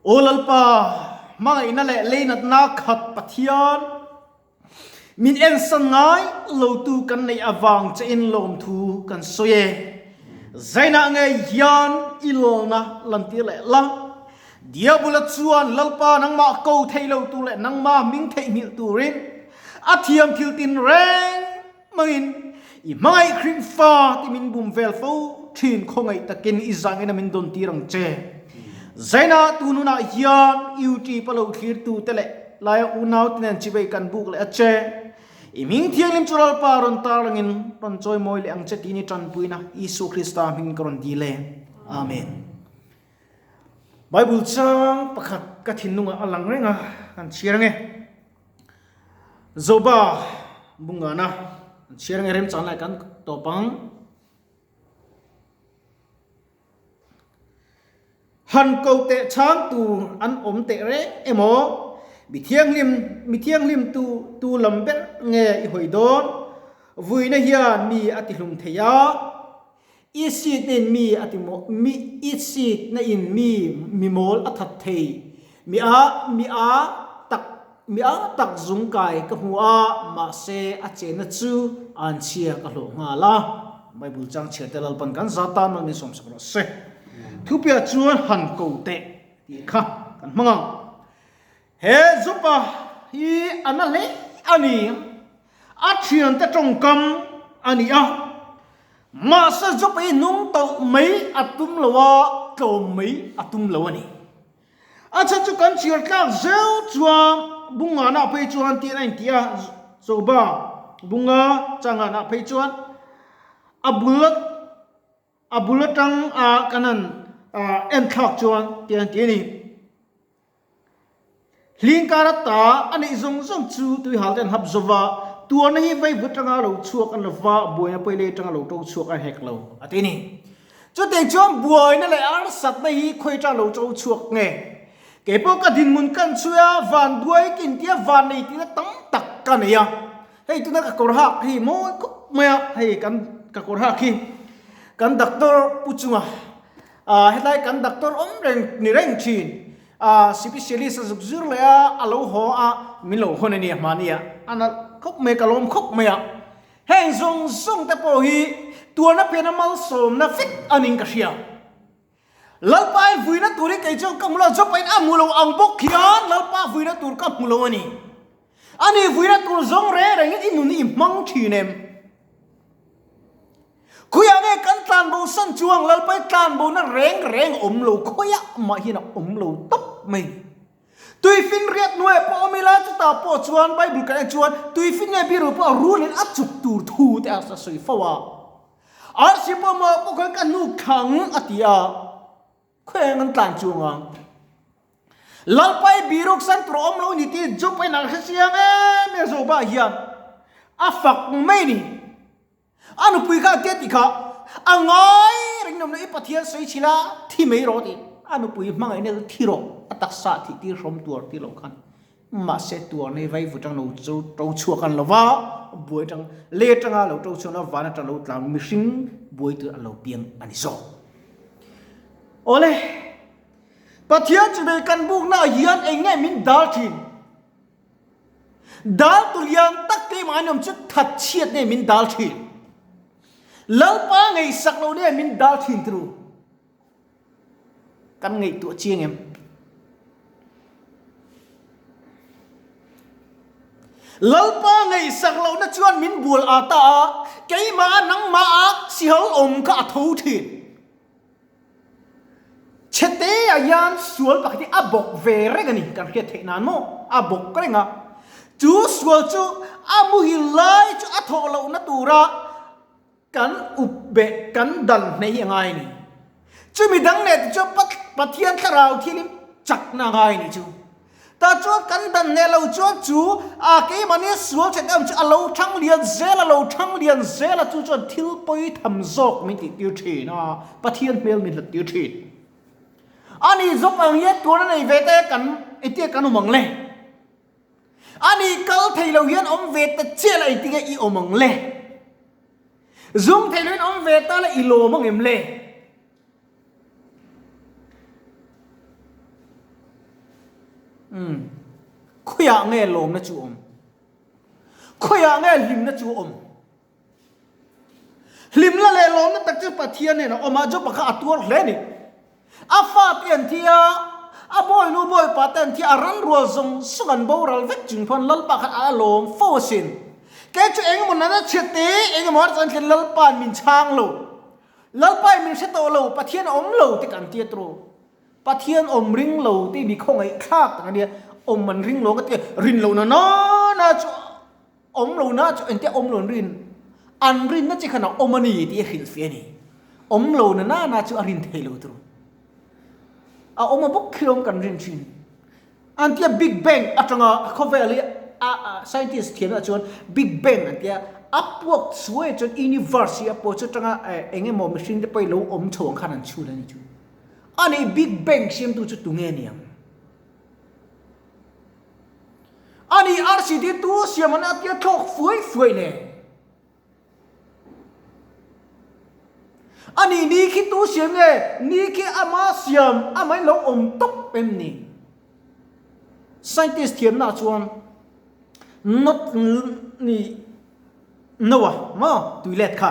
Aw Lalpa, hmangaihna leh leinatna khat Pathian, min ensan ngai lotu kan neih avang che in lawmthu kan sawi e. Zainah ngei hian i lawlna lantir leh la. Diabula chuan Lalpa nangmah ko thei lo tur leh nangmah hming theihnghilh turin a thiam thil tin reng mangin i hmangaih Khrihfa ti min bum vel fo thin khawngaih takin i zangin a min dawn tir ang che. Zaina tu nunah hian UT palo thlir tu te leh laia unau te nen chivei kan buk leh a che. I hming thianghlim chu Lalpa rawn tarlangin rawn chawi mawi leh ang che tih ni tanpuina Isua Krista hming ka rawn dil e. Amen. Bible chang pakhat ka thinlungah a lang reng a, kan chhiar ange. Zoba bungana kan chhiar ange remchang lai kan tawp ang. Han ko teh chang tur an awm teh reng emaw, mi thianghlim mi thianghlim tu tu lam ber nge i hawi dawn? Vuina hian mi a tihlum thei a. I seat na in mi a ti maw mi i seat na in mi mi mawl a that thei mi a mi a tak mi a tak zung kai ka hmu a mahse a chenna chu an chhia ka hlawh nghal a. Bible chang chhiar te Lalpan kan za tan mal min sawmsak rawh se. Thupiah chuan han ko teh tih kha kan hmang ang. He Jopa hi a na hle a ni. A thiante tawngkam a ni a. Mahse Jopa hi nung tawh mai a tum lo a, tlawm mai a tum lo a ni. A chhan chu kan chhiar tlak zeuh chuan Bungana phei chuan tiin a inti a, Joba Bunga changana phei chuan a bul a bul atang a kan han en thlak chuan tiin a ti a ni. Hling kar ata a neih zawng zawng chu tuihal te an hap zo va, tuarna hi vaivut atanga lo chhuak an lo va, buaina pawi lei atanga lo to chhuak a hek lo a ti ni. Chutiang chuan buaina leh arsatna hi khawi atanga lo to chhuak nge? Keipawh ka dinhmun kan chhui a, van duai kin tia van nei tihna tam tak ka nei a. Hei tuna ka kawr hak hi mawi khawp mai a, hei kan ka kawr hak hi kan doctor pu chunga ah hetlai kan doctor awm reng ni reng thin ah specialist a zuk zir leh a a lo haw a min lo hawn a nia mahni ah a nalh khawp mai ka lawm khawp mai a heng zawng zawng te pawh hi tuarna pian a malsawmna vek a ning ka hria Lalpa i vuina tur hi kei chuan ka hmu lo chawp in a hmu lo ang bawk hian Lalpa vuina tur ka hmu lo a ni ani vuina tur zawng reng reng in i nun hi i hmang thin em. Khawiah nge kan tlanbo san chuang Lalpai tlanbo na reng reng awm lo khawiah mah hian a awm lo tawp mai. Tuifin riat hnuaiah pawh awm ila chutah pawh chuan Bible kan en chuan tuifin nge biru pawh a rulin a chuk tur thu te a sawi fo a. Arsi pawh mah pawh khan ka hnuk thlang a ti a, khawiah an tlan chuang ang. Lalpai biruk san tur awm lo ni tih Job a inang hre chiang em em Joba hian a fak mai ni. A nupui kha tia tih kha a ngai reng nawm i Pathian sawi chhil a, thi mai rawh tih a nupui hmangaihna chu thi rawh a taksa thih tir hrawm tuar tir loh khan mahse tuar nei vai vut ang lo chu to chhuak an lo va buai tang le tanga lo to chhuak na van atang lo tlang mihring buai tur an lo piang a ni zawk. Awle Pathian chu bei kan bukna ah hian eng nge min dal thin? Dal tu lian tak keimah an awm chu that chhiat nge min dal thin. Lalpa ngaihsak lo nge min dal thin turu. Kan ngaihtuah chiang em? Lalpa ngaihsak lohna chuan min bual a ta a, keimah a nangmah a sihal awm kha a tho thin. Chhete ah hian sual pakhat hi a bawk ve reng a ni, kan hriat theih nan maw? A bawk reng a. Chu sual chu a muhil lai chu a thawh lohna tura kan up beh, kan dan hneh hi a ngai a ni. Chumi dang leh te chuan Pathian thlarau thianin chakna a ngai a ni chu. Tah chuan kan dan hneh lo chuan chu a keimahni sual that em chu a lo thang lian zel a lo thang lian zel a chu chuan thil pawi tham zawk min tih tir thin a Pathian hmel min hlat tir thin a ni zawk ang hian tuan a nei ve te kan engtinge kan awm ang le a ni kal thei lo hian awm ve ta chiah la engtinge i awm ang le zum thei lo in awm ve ta la i lawm ang em le. Umm. Khawiah nge lawmna chu awm? Khawiah nge hlimna chu awm? Hlimna leh lawmna tak chu Pathian nen a awm a, Joba kha a tuar hle a ni. A fate an thi a, a bawinu bawipa te an thi a, a ran rual zawng zawng an boral vek chung pawhin Lalpa khan a lawm fo asin. Kei chu engemaw nana chhiat te, engemaw harsa an thlen Lalpa'n min chhang lo. Lalpain min hre tawh lo, Pathian a awm lo te kan ti a turu. Pathian awm ring lo te mi khawngaih thlak tak a nia, awm an ring lo ka ti a, rin lo na nana chu awm lo na chu engtia awm lo an rin, an rinna chi khan a awm a ni tih a hrilhfiah a ni. Awm lo na nana chu a rin thei lo tur. A awm a bawk khi lawm kan rin thin. An tia Big Bang atanga khawvel hi a scientist thiamna chuan Big Bang an tia a puak suai chuan universe hi a puak chu atanga eng emaw mihring te pawh hi lo awm chho ang khan an chhun a ni chu. Ani Big Bang siamtu chu tunge niang? Ani RCD tu siam an a tia thlawk fuai fuai le. Ani ni khi tu siam nge? Ni khi ama siam amah in lo awm tawp em ni? Scientist thiamna ah chuan not ni no a maw tuilet kha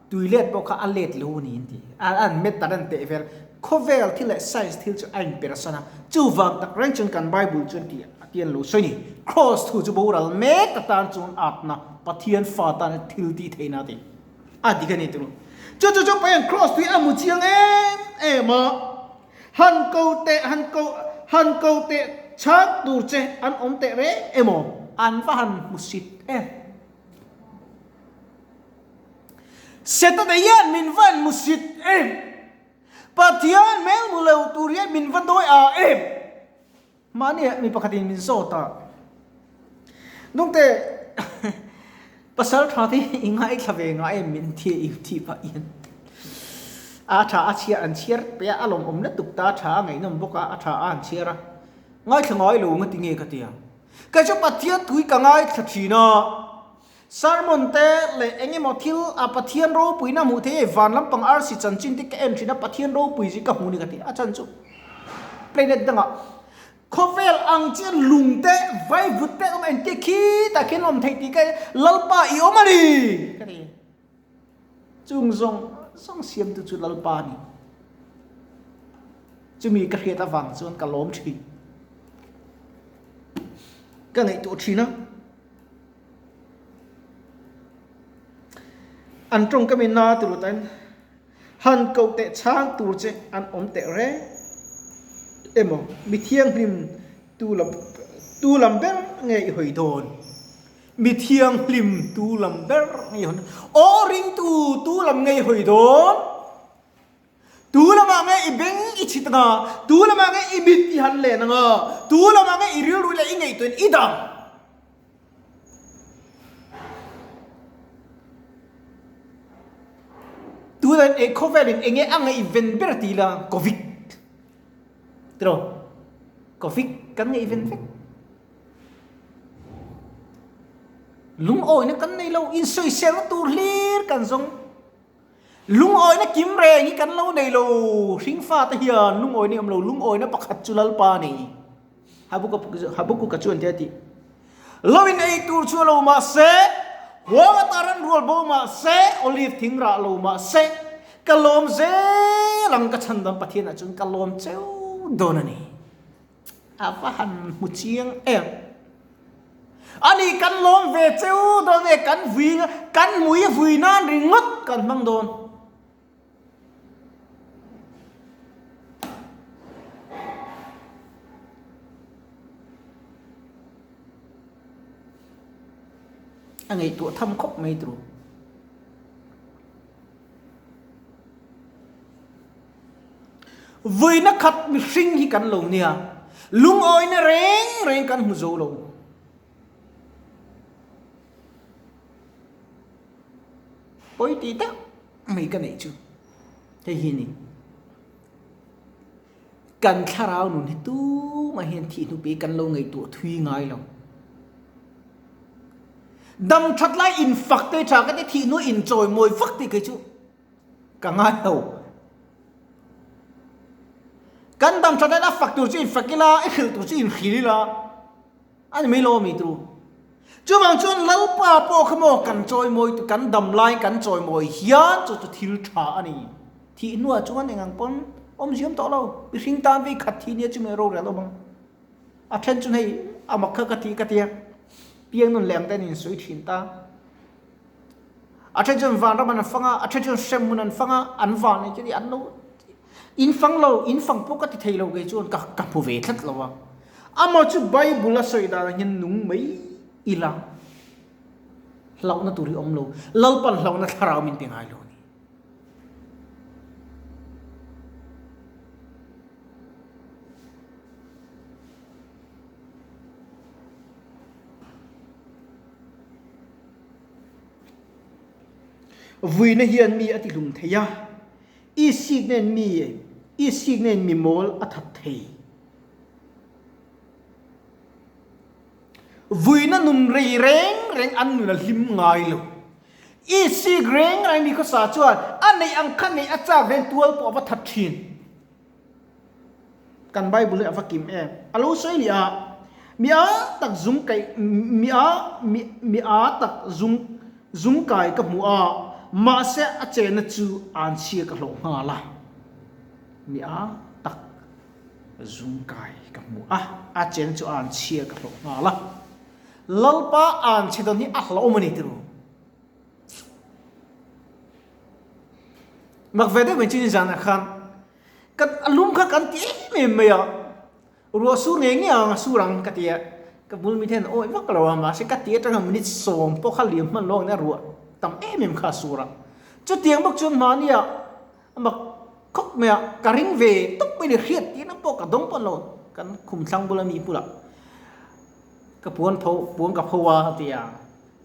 tuilet pawh kha a let lo a ni an ti a an meter an teh vel khawvel thil leh science thil chu a inpersan a chuvang tak reng chuan kan bible chuan tih a ti an lo sawi ni cross thu chu boral mek atan chuan atna Pathian fa tan thil tih theihna a ti a dik a ni turu chu chu chu Pathian cross thu hi a mu chiang em em a han ko teh han ko han ko teh chhang tur che an awm teh reng emaw an va han hmusit em. Setana hian min va en musit em? Pathian hmel hmu lo tur hian min va dawi a em? Mahni ah mi pakhatin min zawt a, Nungte, pasal tha te hi i ngaithla ve nga em min thi i thi pah hian a tha a chhiar an chhiar pe a, a lawmawm lutuk ta, a tha a ngaihnawm bawk a, a tha a an chhiar a, ngaithla ngai lo nga tinge ka ti a, kei chu Pathian tui ka ngaithla thin a. Sermon te leh eng emaw thil a Pathian ropuina hmuh theih hei van lampang arsi chanchin te ka en thin a Pathian ropui zia ka hmu ni ka ti a chan chu planet dangah khawvel ang chian lung te vaivut te awm engtia khi tah khian awm theih tih ka Lalpa i awm a ni ka ti chung zawng zawng siamtu chu Lalpa a ni chumi ka hriat avang chuan ka lawm thin ka ngaihtuah thin a. An tawngkam in na ti lut in han koh teh chhang tur che an awm teh reng emaw mi thianghlim tu lam tu lam ber nge i hawi dawn mi thianghlim tu lam ber nge i hawi dawn aw ringtu tu lam nge i hawi dawn. Tu lamah nge i beng i chhit anga, tu lamah nge i mit i han len anga, tu lamah nge i rilru leh i ngaihtuahin i dang? Tunah hian khawvelin eng nge a ngaihven ber ti ila Covid tiraw? Covid kan ngaihven vek. Lungawina kan nei lo, insawiselna tur hlir kan zawng. Lungawina kim reng hi kan lo nei lo, hringfa te hian lungawina hi awm lo, lungawina pakhat chu Lalpa a ni. Habakuka chuan ti a ti. Lo in ei tur chu a lo mah se, huang ata ran rual bo mah se, olive thing rah lo mah se, ka lawm zel ang ka chhandam Pathianah chuan ka lawm cheu dawn a ni. A va han hmu chiang em. Ani kan lawm ve cheu dawn nge kan vui kan mui vui nan ringawt kan hmang dawn. A ngaihtuah tham khawp mai turu. Vuina khat mihring hi kan lo nia, lungawina reng reng kan hmu zo lo. Pawi tih tak mai ka neih chu hei hi ni. Kan thlarau nun hi tumah hian thih hnu pi kan lo ngaihtuah thui ngai lo. Dam that lai in fak te tha ka ti thih hnu in chawi mawi vak tih kei chu. Ka ngai lo. Kan dam that a fak tur chu in fak ila, i hrilh tur chu in hril ila. A ni mai lo ami turu. Chuvang chuan Lalpa pawh kha maw kan chawimawi tu kan dam lai kan chawimawi hian chu chu thil tha a ni. Thih hnuah chuan eng ang pawn awm ziam tawh lo. Mihring tan vei khat thi nia chu mai rorel awm ang. A then chu hei a mak kha ka ti ka tia. Piang nun leh ang ten in sawi thin ta. A then chuan vanram an fang a, a then chuan hremhmun an fang a, an van nei chu an lo in fang lo, in fang pawh ka ti thei lo kei chuan ka ka hmu ve tlat lo a. Amaw chu Bible a sawi danah hian nung mai ila hlauhna tur hi awm lo, Lalpan hlauhna thlarau min pe ngai lo a ni. Vuina hian mi a tihlum thei a, i sik nen mi i sik nen mi mawl a that thei. Vuina nun rei reng reng an nun a hlim ngai lo. I sik reng reng mi khawsa chuan a neih ang kha neih a chak ven tual pawh a va that thin. Kan Bible hi a va kim em? A lo sawi leh a, Mi a tak zung kai, mi a, mi, mi a tak zung, zung kai ka hmu a, mahse a chenna chu an chhia ka hlawh nghal a. Mi a tak zung kai ka hmu a, a chenna chu an chhia ka hlawh nghal a. Lalpa an chhe dawn hi a hlauhawm a ni tiraw? Mak ve deuh mai chu nizanah khan kan a lum kha kan ti em em mai a, ruah sur ngei ngei ang a sur ang ka ti a, ka bul mi ten awi vak lo a mahse ka ti atanga minute sawm pawh kha liam hman lo ang nia ruah tam em em kha a sur a, chutiang bawk chuan mahnia mak khawp mai a ka ring ve tawp mai ni hriat tihna pawh ka dawng pawn lo kan khum thlang bula mi bulah ka puan pho puan ka pho a ti a.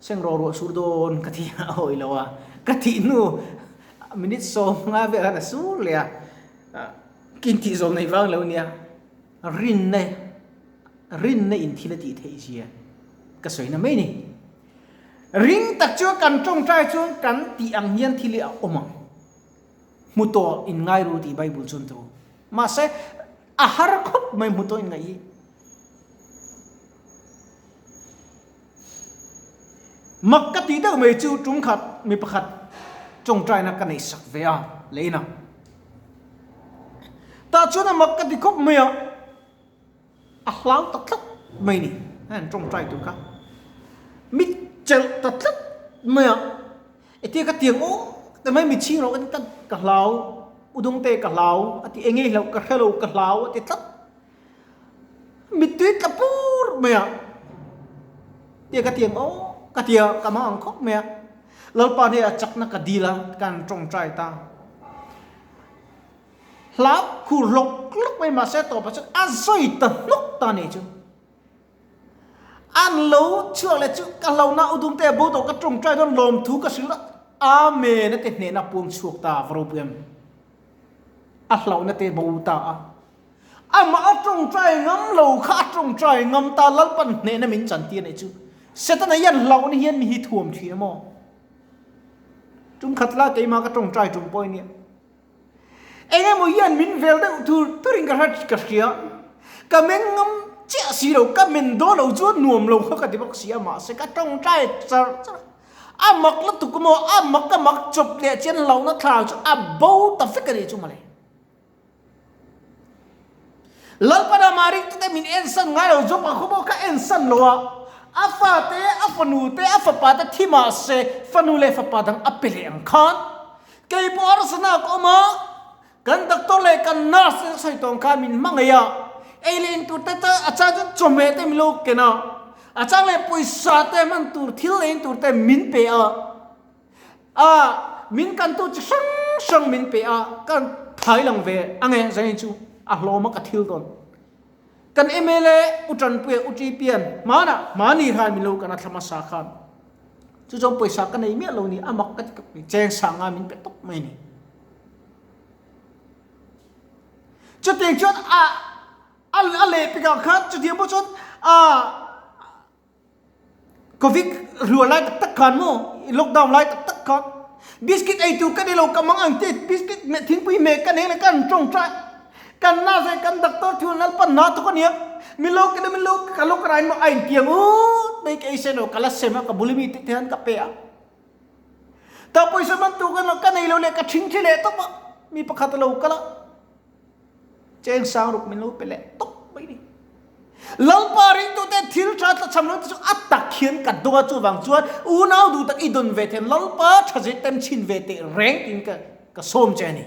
Seng rawh ruah sur dawn ka ti a awi lo a, ka tih hnu minute 15 vel khan a sur leh a, kin tih zawm nei vang lo nia, rinna rinna in thil a tih theih zia ka sawi na mai ni. Ring tak chu kan tawngtai chuan kan tih ang hian thil hi a awm ang. Hmu tawh in ngai ru tih Bible chuan tu. Mahse a har khawp mai hmu tawh in ngaih hi. Mak ka tih deuh mai chu tum khat mi pakhat tawngtaina ka neih sak ve a leh ina. Tah chuan a mak ka ti khawp mai a, a hlau ta tlat mai ni an tawngtai tur kha. Mi chelh ta tlat mai a, etia ka tiang aw ta mai mi chhing rawh ka ti tlat ka hlau, udungte ka hlau a ti eng nge hlauh ka hrelo ka hlau a ti tlat. Mittui tla pur mai a, tia ka tiang aw ka tia ka hmang ang khawp mai a, Lalpa hne a chakna ka dil a kan tawngtai ta. Hla khur hlawk hlawk mai mahse tawpah chuan a zawi ta hnawk ta nih chu. An lo chhuak leh chu ka hlauhna udum te a bo tawh ka tawngtai dawn lawmthu ka hrilh a, Amen a ti hnehna puang chhuak ta va ropui em. A hlauhna te bo ta a. Amah a tawngtai ngam lo kha a tawngtai ngam ta Lalpan hnehna min chantir anih chu. Setana hian hlauhna hian mi hi thuam thin a maw? Tum khat la keimah ka tawngtai tum pawh ania. Eng emaw hian min vel deuh tur turin ka hre ka hria. Ka meng ngam chiah si lo, ka men dawn lo chuan nuam lo kha ka ti bawk si a mahse ka tawngtai char char a. A mak lutuk a maw? A mak a mak chawp leh chian hlauhna thlarau chu a bo ta vek anih chu mawle. Lalpana Mari te min ensan ngai lo Job-a khaw pawh kha ensan lo a, a fate, a fanu te, a fapa te thi mah se fanu leh fapa dang a pe leh ang khan kei pawh harsatna ka awm a, kan doctor leh kan nurse te sawi tawng khan min hmangaih a, ei leh in tur te te a chang chuan chawhmeh te min lo ken a, a chang leh pawisa te hman tur thil leh in tur te min pe a. A min kantu chi hrang hrang min pe a, ka thai lang ve a nge zain chu a hlawm a ka thil dawn. Kan mla u Tanpuia u Tipian hmanah hmani khan min lo kan a thla hmasa khan chu chuan pawisa ka nei miah lo ni a mak ka ti khawp mai cheng sanga min pe tawp mai ni. Chutiang chuan a a lehpekah khan chutiang pawh chuan a Covid hluar lai tak tak khan maw, lockdown lai tak tak khan biscuit ei tur ka nei lo, ka mang ang te biscuit meh thingpui meh ka nei le ka han tawngtai. Kan na zai kan doctor thu Lalpan na thawk ania. Min lo kena min lo ka lo ka rain maw a intiang ut mai ka ei sen lo ka la sem a ka bul ami te hian ka pe a. Ta pawisa man tu ka ka nei lo leh ka thing thi leh tawp a mi pakhat a lo kal a. Cheng sang ruk min lo pe leh tawp mai ni. Lalpa ringtute thil tha tla cham lo te chu a tak hian ka dawng a chuvang chuan unau duh tak i dawn ve them Lalpa tha zir tem chhin ve teh reng tiin ka ka sawm che a ni.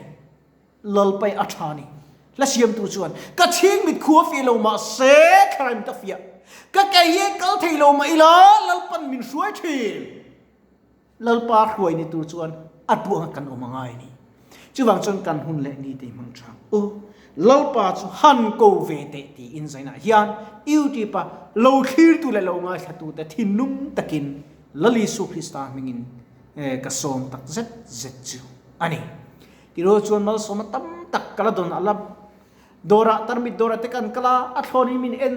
Lalpa i a tha ni. Hla siamtu chuan ka chhing mit khu a fiah lo mah se thlarau mit a fiah. Ka ke hi kal thei lo mah ila Lalpan min hruai thin. Lalpa hruai ni tur chuan a duang a kan awm a ngai a ni. Chuvang chuan kan hun leh ni te hmang tha u. Lalpa chu han ko ve teh tiin zainah hian YouTube a lo thlirtu leh lo ngaithlatute thinlung takin Lal Isu Krista hmingin ka sawm tak zet zet chu a ni. Tiraw chuan malsawmna tam tak ka la dawn a la dawrah tarmit dawrah te kan kal a, a thlawnin min en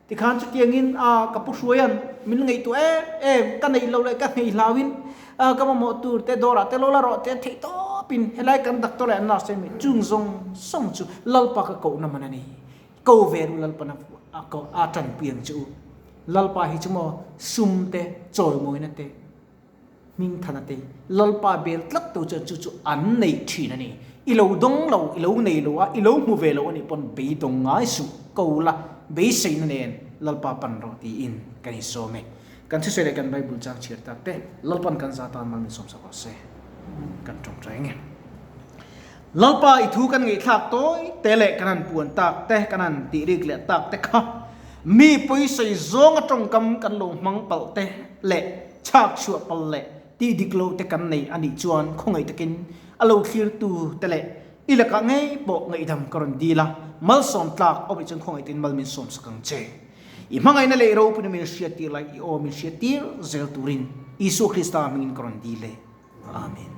Tikhan chutiangin a ka pu hruaian min ngaihtuah em em, ka neih lo leh ka nghei hlauin a ka mamawh tur te dawrah te lo la rawh te an theih tawpin helai kan doctor leh nurse te mi chung zawng zawng chu Lalpa ka kohna man a ni. Ko ve ru Lalpa na a ko a tanpui ang che u. Lalpa hi chu maw sum te chawimawina te hmingthana te Lalpa bel tlat tu chuan chu chu an nei thin a ni. I lo dawng lo, i lo nei lo a, i lo hmu ve lo a nih pawn beidawng ngai suh ko la, beiseina nen Lalpa pan rawh tiin kan insawm e. Kan thusawi leh kan Bible chang chhiar tak te Lalpan kan za tan mal min sawm sak rawh se. Kan tawngtai nge. Lalpa i thu kan ngaihthlak tawi te leh kan han puan tak te, kan han tih rik leh tak te kha mi pawisawi zawnga tawngkam kan lo hmang palh te leh Chhak chhuah pal leh tih dik lo te kan nei a nih chuan khawngaih takin a lo thlirtu te leh i lakah ngei pawh ngaihdam ka rawn dil a, malsawm tlak awm ih chuan khawngaih takin mal min sawm sak ang che. I hmangaihna leh i ropuina min hriat tir lai i aw min hriat tir zel turin Isua Krista hmingin ka rawn dil e. Amen.